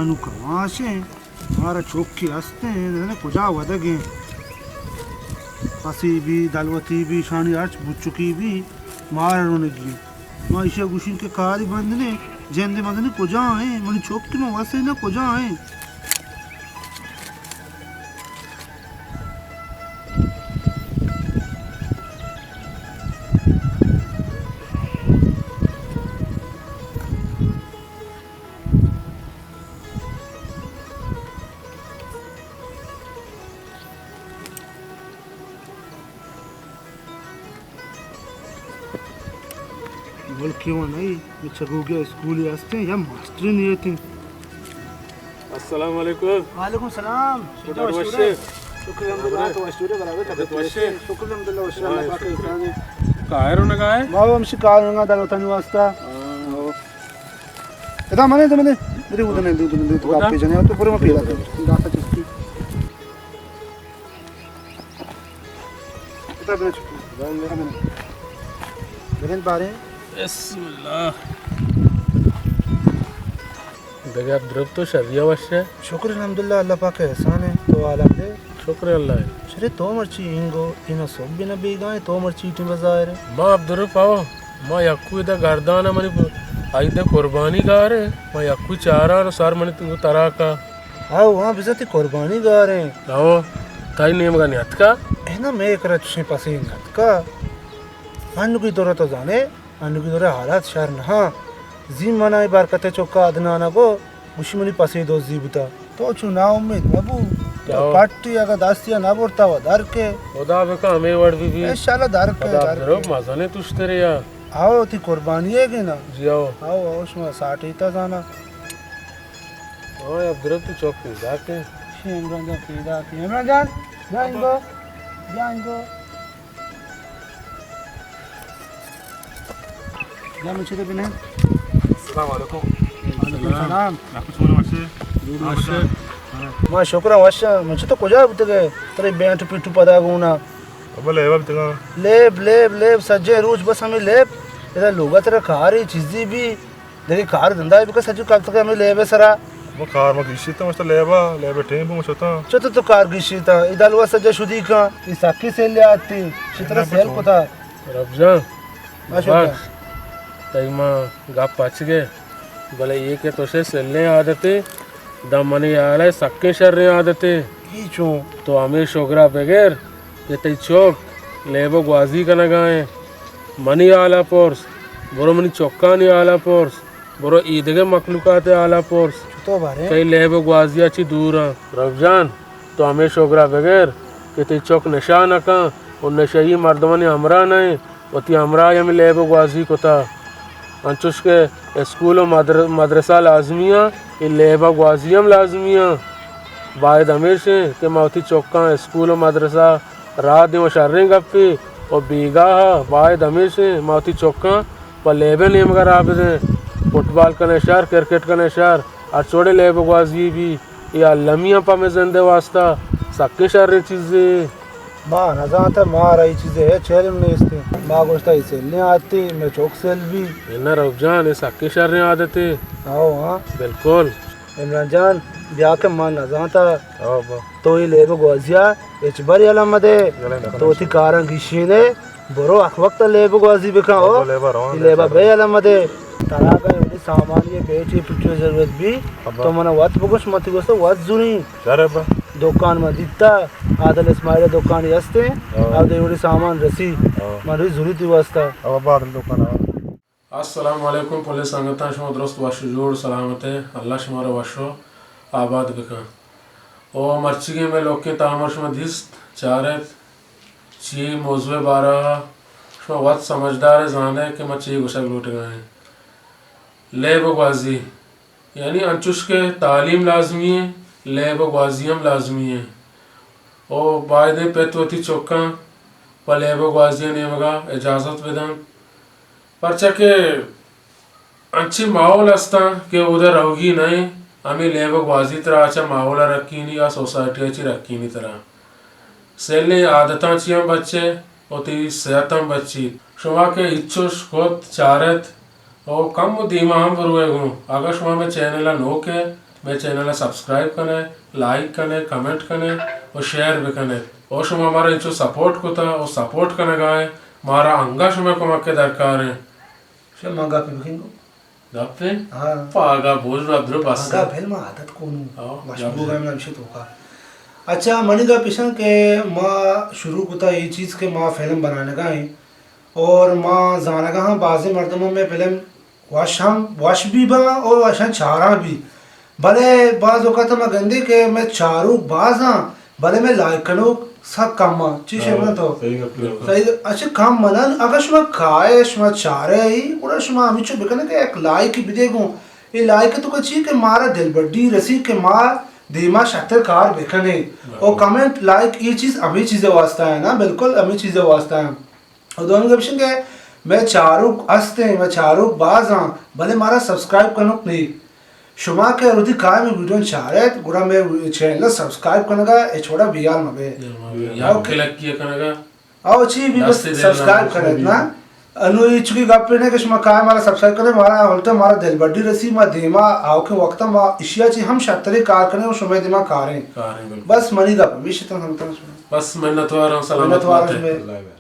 نوں کماشیں، مارا چوکی ہستیں، نہ کجا ودگیں۔ پسی بی، دلوتی بی، شانی ہرچ بچکی بی، مارا رونگی۔ ما ایشی گوشیں کہ کاری بند نے، جند مزنی کجا ہیں، منی چوکی ما وسے نہ کجا ہیں۔ بلکہ وہ نہیں، یہ چگوگے اسکولی ہستے یا ماسٹری نہیں ہوتے۔ السلام علیکم۔ وعلیکم السلام۔ شکر الحمدللہ، تو وش ئے؟ برابر، طبیعت وش ئے؟ شکر الحمدللہ، وش ئے، اللہ پاک احسان ہے۔ کائے رونگا ہے؟ واہ، ہمشی کار رونگا دلوتانی واسطہ۔ ہاں۔ ادا منے، ادا منے۔ میرے ادھر نہیں، ادھر نہیں، تو آپ پہ جانے، تو پورے میں پیدا کر۔ داتا چستی۔ ادا بنا چکی۔ بنا۔ بنا بارے۔ بسم اللہ۔ دگہ عبدالرب تو شری ءَ وش ئے؟ شکر الحمدللہ، اللہ پاک ءِ احسان اِنت۔ تو حال دے۔ شکر اللہ ءِ۔ شرے تو مرچی اینگو، اینا سہب نہ بیگا ئے، تو مرچی ٹیم بظاہر ئے۔ ما عبدالرب آؤ، ما یکو ادا گردان ءَ منی پ-، عید ءِ قربانی گار اِنت، ما یکو چاران ءُ سر منی تو تراکا۔ آؤ، ہاں، بزاں تئی قربانی گار اِنت۔ آؤ، تئی نیمگا نیاتکا؟ اے نا، مئے کرا چشیں پسے نیاتکا۔ انوگی دورا تو زانے، انوگی دورا حالات شر نہ اَنت۔ زی منا اے برکت ءِ چکا عدنان ءَ گو، گوشی منی پسے دزی بوتا۔ تو چو نا امید مبو۔ تو ہو۔ پٹی اگا دستی ءَ نہ برتا و در کے۔ خدا بکا ہمے وڑ بی بی۔ انشاءاللہ در کے، خدا در عبدالرب کے۔ مزنے تشترے یا۔ آؤ، تئی قربانی ئے گنا۔ جی آؤ۔ آؤ، آؤ، شما ساٹی تا زانا۔ ہاں، عبدالرب تو چوک پیدا کے۔ شی عمران جان پیدا کے۔ عمران جان، بیا انگو۔ بیا انگو۔ بیا من چی تو بنے۔ السلام علیکم۔ وعلیکم السلام۔ ڈاکٹر صاحب، وش ئے؟ وش ئے۔ ما شکر وش۔ من چی تو کجا بوتگے؟ ترے بینٹ پیٹو پدا گونا۔ ابا لیب بوتگا۔ لیب، لیب، لیب، سجے روچ بس ہمیں لیب۔ ادا لوگا ترا کاری چیزی بی۔ دگہ کار دھندہ بکن، سجو کپتگ ہمے لیب ءِ سرا۔ ما کار ما گیشیتا، مشتا لیبا، لیب ٹیم بو مشتا۔ چو تو، تو کار گیشیتا، اے دلوا سجا شدی کن، اے سکی سیل آتی، شترا سیل کتا۔ رب جان، ہاں، شکر۔ بس، تئی ما گپ پچ گئے، بلے اے کہ تو سے سلیں عادتے، دم منی حال ءَ سکیں شریں عادتے۔ اے چون؟ تو ہمے شگرا بگر، کہ تئی چک لیب ءَ گوازی کنگا ایں۔ منی حالا پرس، برو منی چکانی حالا پرس، برو ایدگہ مخلوقات ءِ حالا پرس۔ چطور بارے؟ تئی لیب ءِ گوازی ءَ چی دور آں۔ رب جان، تو ہمے شگرا بگر کہ تئی چک نشہ نہ کن و نشئی مردمانی ہمراہ نہ ایں، وتی ہمراہ ہمے لیب ءِ گوازی کتا۔ انچوش کہ اسکول و مدر-، مدرسہ لازمی آں، اے لیب ءِ گوازی ہم لازمی آں۔ باید ہمیش ایں کہ ما وتی چکاں اسکول و مدرسہ راہ دیں و شریں گپے و بیگاہ ءَ باید ہمیش ایں ما وتی چکاں پہ لیب ءِ نیمگ ءَ راہ بدیں۔ فٹبال کنئے شر، کرکٹ کنئے شر، ہرچ وڑیں لیب ءِ گوازی بی، اے المی آں پہ مئے زند ءِ واستا سکیں شریں چیزے۔ ما نزانت، مارا اے چیزے ہچ علم نیست۔ ما گوشتا اے سلیں آتی، مئے چک سل بی۔ انا رؤف جان، اے سکیں شریں عادتے۔ ہو، ہاں۔ بالکل۔ عمران جان، بیا کہ ما نزانتا۔ ہو با۔ تو اے لیب گوازیا ہچ بر یلہ مدے۔ یلہ نہ تو وتی کاراں گیشینے، برو ہر وقت لیب گوازی بکن، ہو۔ لیبا روان اے لیبا بے یلہ مدے۔ ترا اگاں اے وڑیں سامانی بیٹی پٹی ضرورت بی، ابا۔ تو منا وت بگوش، من تئی واسطہ وت زوریں۔ شر ابا۔ دکان ما دیتا، عادل اسماعیل دکانی ہستے، ہاں۔ آ دے وڑیں سامان رسی، ہاں۔ من روی زوری تئی واسطہ۔ ابا، عادل دکان، ہاں۔ السلام علیکم پلیں سنگتاں، شما درست وش و جوڑ سلامت ئے، اللہ شما را وش و آباد بکن۔ او مرچیگیں مئے لوکیں تامر شما دیست، چارت، چی موضوع بارہ شما وت سمجھدار ئے، زانے کہ ما چی گوشگ لوٹگا ایں۔ لیب گوازی، یعنی انچوش کہ تعلیم لازمی ایں، لیب و گوازی ہم لازمی ایں۔ او بایدیں پت وتی چکاں پہ لیب و گوازی نیمگا اجازت بدنت، پرچا کہ انچیں ماحول استاں کہ اودا روگی نہ ایں، ہمے لیب و گوازی ترا چہ ماحولا رکینی، آ سوسائٹیا چی رکینی ترا۔ سلیں عادتاں چیاں بچے و تئی صحتاں بچیت۔ شما کہ ہچوش کت چارت و کم و دیما ہم بروئے گوں۔ اگاں شما مئے چینلا نوک ئے، مئے چینل ءَ سبسکرائب کنے، لائک کنے، کمنٹ کنے و شیئر بکنے۔ او شما مارا انچو سپورٹ کتا و سپورٹ کنگا ایں، مارا انگا شمئے کمک ءِ درکار ایں۔ شما گپ بکن گو۔ گپے؟ ہاں۔ پاگا بوج رب درو بس۔ پاگا بل ما عادت کونو۔ ہاں، وش گپ بوگا ہے۔ من ہمشی توکا۔ اچھا، منی گپ ایشن کہ ما شروع کتا یہ چیز کہ ما فلم بنانگا ایں اور ما زانگا ہاں بازیں مردم میں فلم وش ہم، وش بھی با اور وشاں چاراں بھی۔ بلے بعض اوقات ما گندے کہ میں چاروک باز ہاں، بلے میں لائک کنوک سک کم ہاں۔ چی شے ہاں، من تو؟ صحیح گپ ہے۔ صحیح، اچھا کم منن، اگر شما کائے، شما چارے ہی، گڑا شما ہمیچو بکنے کہ ایک لائک بدے گوں۔ یہ لائک تو کا چی کہ مارا دلبڈی رسی کہ ما دیما شتر کار بکنے۔ ہاں۔ اور کمنٹ، لائک، یہ چیز ہمیں چیزیں واسطہ ہے نا، بالکل ہمیں چیزیں واسطہ ہے۔ اور دومی گپ ایش کہ میں چاروک ہستیں، میں چاروک باز ہاں، بلے مارا سبسکرائب کنوک نہیں۔ شما کہ ردی کائے میں ویڈیو چارت، گڑا میں چینل سبسکرائب کنگا، اے چھوڑا بیال مبے۔ بیال مبے۔ یا اوکے۔ کلک کیا کنگا۔ او چی بھی بس دستے دل سبسکرائب نہ کرت نا۔ انو یہ چکی گپ نے کہ شما کائے مارا سبسکرائب کرے، مارا الٹا مارا دل بڈی رسی، ما دیما آؤ کے وقتا ما اشیا چی ہم شترے کار کریں اور شما دیما کاریں۔ کاریں بالکل۔ بس منی گپ، ہمیشہ تن ہم تن شما۔ بس منتوار ہوں، سلامت منتوار بات ہے۔ شما۔ اللہ